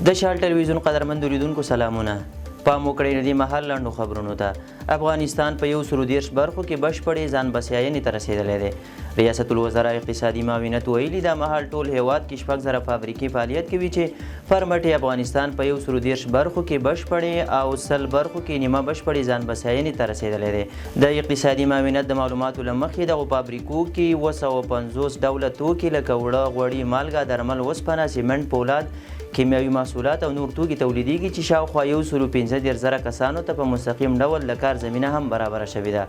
د شال ټلویزیون قدرمندو لیدونکو سلامونه. پام وکړئ د دې مهال لنډو خبرونو ته. افغانستان په 130 برخو کې بشپړې ځان بسیاینې ته رسېدلی دی. ریاست الوزرا اقتصادي معاونت ویلي، دا مهال ټول هېواد کې 6000 فابریکې فعالیت کوي چې پر مټ یې افغانستان په 130 برخو کې بشپړې او 100 برخو کې نیمه بشپړې ځان بسیاینې ته رسېدلی دی. د اقتصادي معاونت د معلوماتو له مخې، دغو فابریکو کې 750 ډوله توکي لکه اوړه، غوړي، مالګه، درمل، اوسپنه، سیمنټ، پولاد، کیمیاوي محصولات او نور توکي تولیدېږي چې شاوخوا 135,000 کسانو ته په مستقیم ډول د کار زمینه هم برابره شوې ده.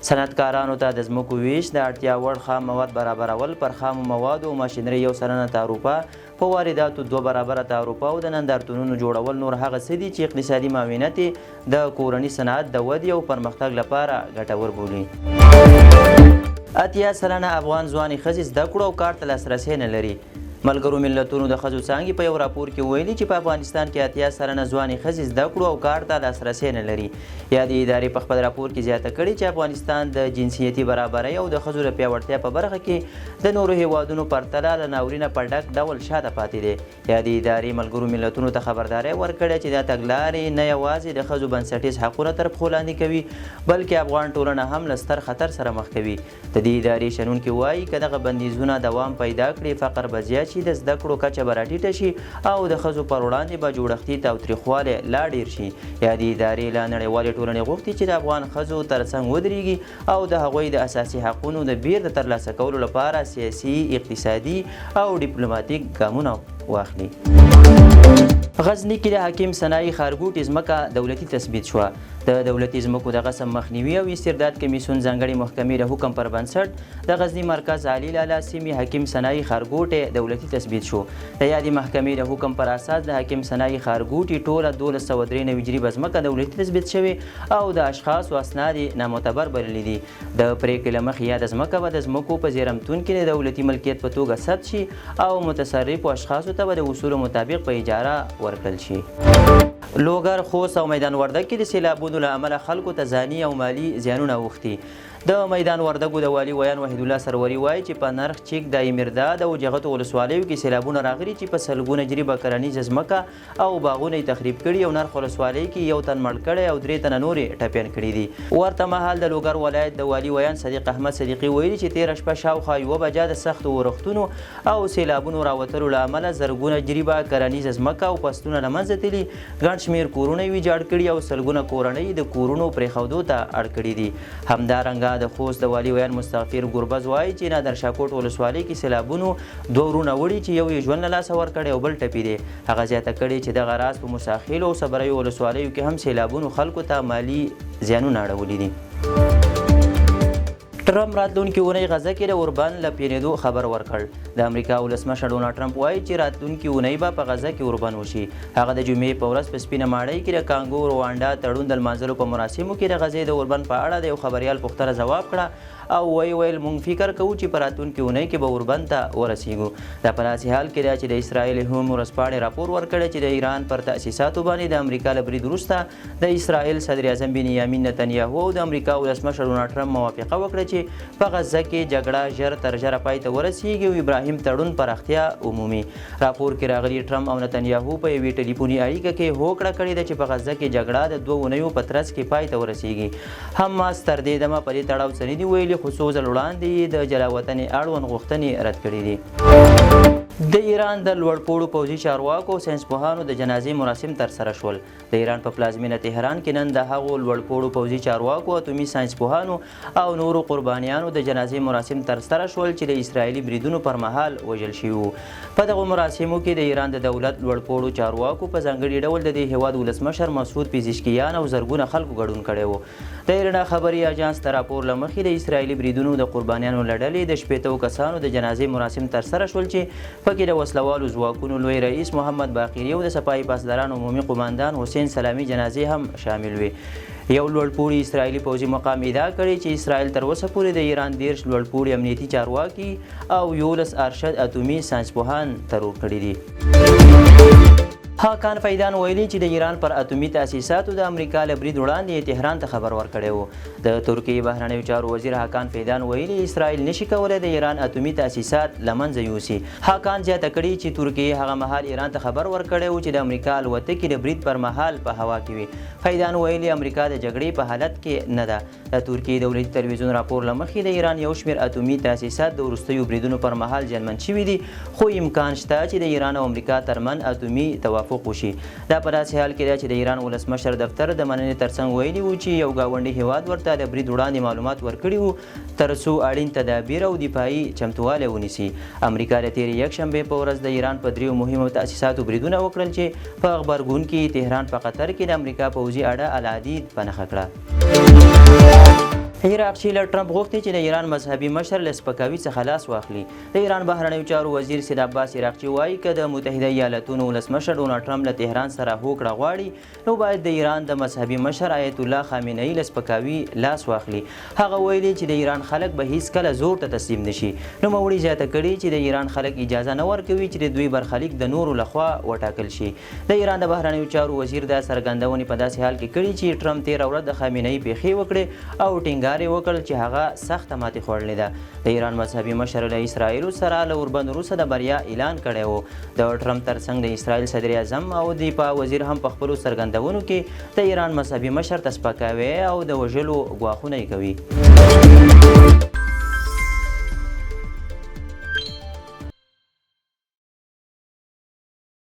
صنعتکارانو ته د ځمکو وېش، د اړتیا وړ خام مواد برابرول، پر خامو موادو او ماشینرۍ 1% تعرفه، په وارداتو دوه برابره تعرفه او د نندارتونونو جوړول نور هغه څه دي چې اقتصادي معاونت یې د کورني صنعت د ودې او پرمختګ لپاره ګټور بولي. 80% افغان ځوانې ښځې زده کړو او کار ته لاسرسی نه لري. ملګرو ملتونو د ښځو څانګې په یو راپور کې ویلي چې په افغانستان کې 80% ځوانې ښځې زده کړو او کار ته لاسرسی نه لري. یادې ادارې په خپل راپور کې زیاته کړې چې افغانستان د جنسیتي برابرۍ او د ښځو د پیاوړتیا په برخه کې د نورو هېوادونو پرتله له ناورینه په ډک ډول شاته پاتې دی. یادې ادارې ملګرو ملتونو ته خبرداری ورکړی چې دا تګلارې نه یوازې د ښځو بنسټیز حقونه تر پښو لاندې کوي، بلکې افغان ټولنه هم له ستر خطر سره مخ کوي. د دې ادارې شنونکي وايي، که دغه بندیزونه دوام پیدا کړي، فقر به زیات شي، د زده کړو کچه به راټیټه شي او د ښځو پر وړاندې به جوړښتي تاوتریخوالی لا ډېر شي. یادې ادارې له نړیوالې ټولنې غوښتي چې د افغان ښځو تر څنګ ودرېږي او د هغوی د اساسي حقونو د بېرته ترلاسه کولو لپاره سیاسي، اقتصادي او ډیپلوماتیک ګامونه واخلي. غزني کې د حکیم سنايي ښارګوټي ځمکه دولتي تثبیت شوه. د دولتي ځمکو د غصب مخنیوي او استرداد کمیسیون ځانګړې محکمې د حکم پر بنسټ د غزني مرکز علي لالا سیمې حکیم سنايي ښارګوټی دولتي تثبیت شو. د یادې محکمې د حکم پر اساس د حکیم سنايي ښارګوټي ټوله 1293 جریبه ځمکه دولتي تثبیت شوې او د اشخاصو اسناد یې نامعتبر بللي دي. د پرېکړې له مخې یاده ځمکه به د ځمکو په زیرمتون کې د دولتي ملکیت په توګه ثبت شي او متصرفو اشخاصو ته به د اصولو مطابق په اجاره ورکړل شي. لوګر، خوست او میدان وردګ کې د سیلابونو له امله خلکو ته ځاني او مالي زیانونه اوښتي. د میدان وردګو د والي ویاند وحیدالله سروري وايي چې په نرخ، چک، دایمیرداد او جغتو ولسوالیو کې سیلابونه راغلي چې په سلګونه جریبه کرنیزه ځمکه او باغونه یې تخریب کړي او نرخ ولسوالۍ کې یو تن مړ کړی او درې تنه نور یې ټپیان کړي دي. ورته مهال د لوګر ولایت د والي ویاند صدیق احمد صدیقي ویلي چې تېره شپه شاوخوا یوه بجه د سختو ورښتونو او سېلابونو راوتلو له امله زرګونه جریبه کرنیزه ځمکه او فصلونه له منځه تللي، ګڼ شمېر کورونه یې ویجاړ کړي او سلګونه کورنۍ یې د کورونو پرېښودو ته اړ کړې دي. همدارنګه د خوست د والي ویاند مستغفر ګربز وايي چې نادرشاه کوټ ولسوالۍ کې سېلابونو دوه وروڼه وړي چې یو یې ژوند له لاسه ورکړی او بل ټپي دی. هغه زیاته کړې چې دغه راز په موسی خېلو او صبریو ولسوالیو کې هم سېلابونو خلکو ته مالي زیانونه اړولي دي. ټرمپ راتلونکې اونۍ غزه کې د اوربند له پیلېدو خبر ورکړ. د امریکا ولسمشر ډونالډ ټرمپ وايي چې راتلونکې اونۍ به په غزه کې اوربند وشي. هغه د جمعې په ورځ په سپینه ماڼۍ کې د کانګو روانډا تړون د لمانځلو په مراسمو کې د غزې د اوربند په اړه د یو خبریال پوښتنه ځواب کړه او ویې ویل، موږ فکر کوو چې په راتلونکې اونۍ کې به اوربند ته ورسېږو. دا په داسې حال کې ده چې د اسراییل هیوم ورځپاڼې راپور ورکړی چې د ایران پر تأسیساتو باندې د امریکا له برید وروسته د اسرائیل صدراعظم بنیامین نتنیاهو او د امریکا ولسمشر ډونالډ ټرمپ موافقه وکړه چې په غزه کې جګړه ژر تر ژره پای ته ورسیږي او ابراهیم تړون پراختیا ومومي. راپور کې راغلي، ټرمپ او نتنیاهو په یوې ټلیفوني اړیکه کې هوکړه کړې ده چې په غزه کې جګړه د دوو اونیو په ترڅ کې پای ته ورسیږي. حماس تر دې دمه په دې تړاو څه نه دي ویلي، خو څو ځل وړاندې یې د جلاوطنۍ اړوند غوښتنې رد کړې دي. د ایران د لوړپوړو پوځي چارواکو او ساینسپوهانو د جنازې مراسم ترسره شول. د ایران په پلازمینه تهران کې نن د هغو لوړپوړو پوځي چارواکو، اتومي ساینسپوهانو او نورو قربانیانو د جنازې مراسم ترسره شول چې د اسراییلي بریدونو پر مهال وژل شوي وو. په دغو مراسمو کې د ایران د دولت لوړپوړو چارواکو، په ځانګړي ډول د دې هېواد ولسمشر مسعود پزشکیان او زرګونه خلکو ګډون کړی و. د ایرنا خبري اژانس د راپور له مخې، د اسراییلي بریدونو د قربانیانو له ډلې د 60 کسانو د جنازې مراسم ترسره شول چې پکې د وسله والو ځواکونو لوی رئیس محمد باقري او د سپاه پاسداران عمومي قوماندان حسین سلامي جنازې هم شامل وې. یو لوړ پوړي اسراییلي پوځي مقام ادعا کړې چې اسراییل تر اوسه پورې د ایران 30 لوړ پوړي امنیتي چارواکي او 11 ارشد اتومي ساینسپوهان ترور کړي دي. هاکان فیدان ویلي چې د ایران پر اتومي تاسیساتو د امریکا له برید وړاندې یې تهران ته خبر ورکړی و. د ترکیې بهرنیو چارو وزیر هاکان فیدان ویلي، اسرائیل نشي کولی د ایران اتومي تاسیسات له منځه یوسي. هاکان زیاته کړې چې ترکیې هغه مهال ایران ته خبر ورکړی و چې د امریکا الوتکې د برید پر مهال په هوا کې وې. فیدان ویلي، امریکا د جګړې په حالت کې نه ده. د ترکیې دولتي تلویزیون راپور له مخې د ایران یو شمېر اتومي تاسیسات د وروستیو بریدونو پر مهال زیانمن شوي دي، خو امکان شته چې د ایران او امریکا ترمنځ اتومي توافق وشي. دا په داسې حال کې ده چې د ایران ولسمشر دفتر د مننې ترڅنګ ویلي وو چې یو ګاونډي هېواد ورته له برید وړاندې معلومات ورکړي وو ترڅو اړین تدابیر او دفاعي چمتووالی ونیسي. امریکا د تېرې یکشنبې په ورځ د ایران په دریو مهمو تاسیساتو بریدونه وکړل چې په غبرګون کې یې تهران په قطر کې د امریکا پوځي اډه العدید په نښه کړه. عراقچي له ټرمپ غوښتي چې د ایران مذهبي مشر له سپکاوي څخه لاس واخلي. د ایران بهرنیو چارو وزیر سید عباس عراقچي وايي، که د متحده ایالتونو ولسمشر ډونالډ ټرمپ له تهران سره هوکړه غواړي، نو باید د ایران د مذهبي مشر آیت الله خامنه ای له سپکاوي لاس واخلي. هغه ویلي چې د ایران خلک به هیڅکله زور ته تسلیم نه شي. نوموړي زیاته کړې چې د ایران خلک اجازه نه ورکوي چې د دوی برخلیک د نورو له خوا وټاکل شي. د ایران د بهرنیو چارو وزیر دا څرګندونې په داسې حال کې کړي چې ټرمپ تېره ورځ د خامنهيي پېښې وکړې او ټینګار یې وکړ چې هغه سخته ماتې خوړلې ده. د ایران مذهبي مشر له اسراییلو سره له اوربند وروسته د بریا اعلان کړی و. د ټرمپ ترڅنګ د اسراییل صدراعظم او دفاع وزیر هم په خپلو څرګندونو کې د ایران مذهبي مشر ته سپکاوی او د وژلو ګواښونه یې کوي.